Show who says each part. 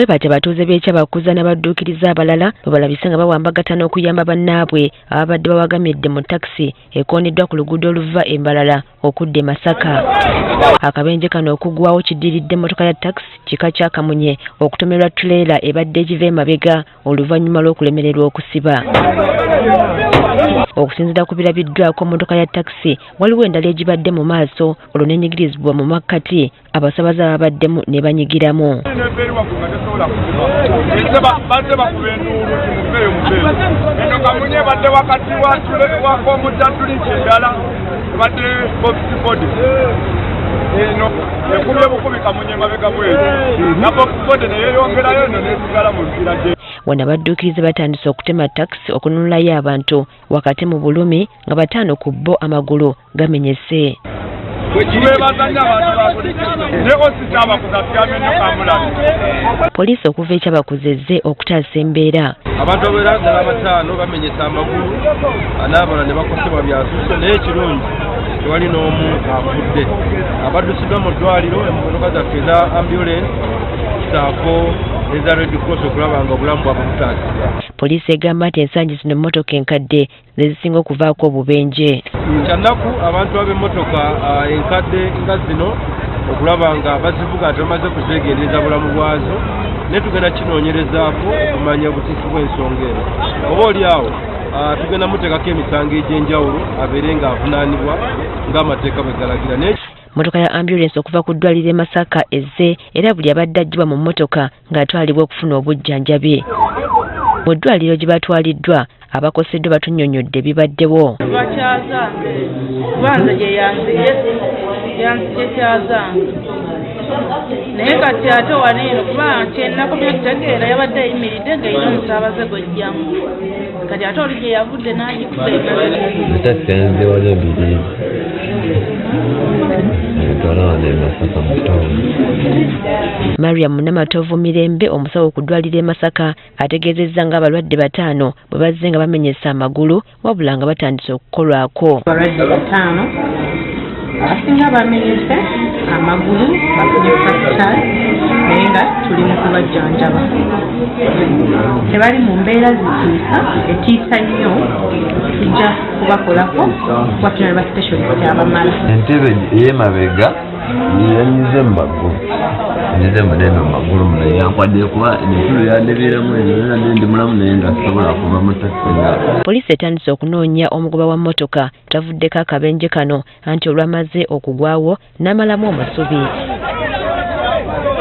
Speaker 1: Bwe batyo abatuuze b'e Kyabakuza n'abadduukirize abalala bwe balabise nga bawambagatana okuyamba bannaabwe ababadde bawagamidde mu takisi ekooneddwa ku luguudo oluva e Mbarara okudda e Masaka. Akabenje kano okugwawo kiddiridde mmotoka ya takisi kika kya Kamunye okutomerwa tuleera ebadde egiva emabega oluvannyuma lw'okulemererwa okusiba. Okusinziira ku birabiddwako mmotoka ya takisi waliwo endala egibadde mu maaso olwo n'enyigirizibwa mu makkati abasabaze ababaddemu ne banyigiramu.
Speaker 2: Bazze bakuba enduulu nti muveeyo muveeyo. Eno kamunye ebadde wakati wakomutatulinki endala ebadde box body eno ekubye bukubi kamunye emabega bweru na box body neyeyongerayo eno nesigala mu nzira gye.
Speaker 1: Wano abadduukirize batandise okutema takisi okununulayo abantu wakati mu bulumi nga bataano ku bo amagulu gamenyese. Poliisi okuva e Kyabakuza ezze okutaasa embeera.
Speaker 3: Abantu abawerera ddala bataano bamenyese amagulu n'abalala ne bakosebwa bya nsusso naye ekirungi tewali n'omu afudde. Abaddusiddwa mu ddwaliro emmotoka zaffe eza ambulensi ssaako n'eza Red Cross okulaba nga obulamu bwabwe butaasibwa.
Speaker 1: Poliisi egamba nti ensangi zino emmotoka enkadde ze zisinga okuvaako obubenje.
Speaker 3: Kyannaku abantu ab'emmotoka enkadde nga zino okulaba nga bazivuga nga tebamaze kuzeegendereza bulamu bwazo naye tugenda kinoonyerezaako okumanya obutuufu bw'ensonga eno oba oli awo tugenda muteekako emisango egy'enjawulo abeere ng'avunaanibwa ng'amateeka bwe galagira.
Speaker 1: Mmotoka ya ambulensi okuva ku ddwaliro e Masaka ezze era buli abadde aggyibwa mu mmotoka ng'atwalibwa okufuna obujjanjabi. Mu ddwaliro gye batwaliddwa abakoseddwa batunnyonnyodde ebibaddewo.
Speaker 4: Bakyaza kuba nze gye yanzigye yanzigye kyazange naye kati ate wano eno kuba kyenakomye okutegeera yabadde ayimiridde ng'erina omusaabaze gw'ejjamu kati ate oli gye yavudde n'agikuba
Speaker 5: emabega. Nze wali ebiri etwala wano e Masaka mu tawuni.
Speaker 1: Mariam Namatovu Mirembe omusawo ku ddwaliro e Masaka ategeezezza ng'abalwadde bataano bwe bazze nga bamenyese amagulu wabula nga batandise okukolwako.
Speaker 6: Abalwadde bataano abasinga bamenyese amagulu bafunye fractures naye nga tuli mu kubajjanjaba. Tebali mu mbeera zitiisa etiisa nnyo tujja kubakolako kuba tulina ne ba specialist abamala.
Speaker 5: Entebe ey'emabega yanyize mu magulu nyize munene mu magulu muno yankwadde kuba emitulu yandebeeramu eno era ndi mulamu naye nga sisobola kuva mu takisi nga.
Speaker 1: Poliisi etandise okunoonya omugoba wa mmotoka tavuddeko akabenje kano anti olwamaze okugwawo n'amalamu omusubi.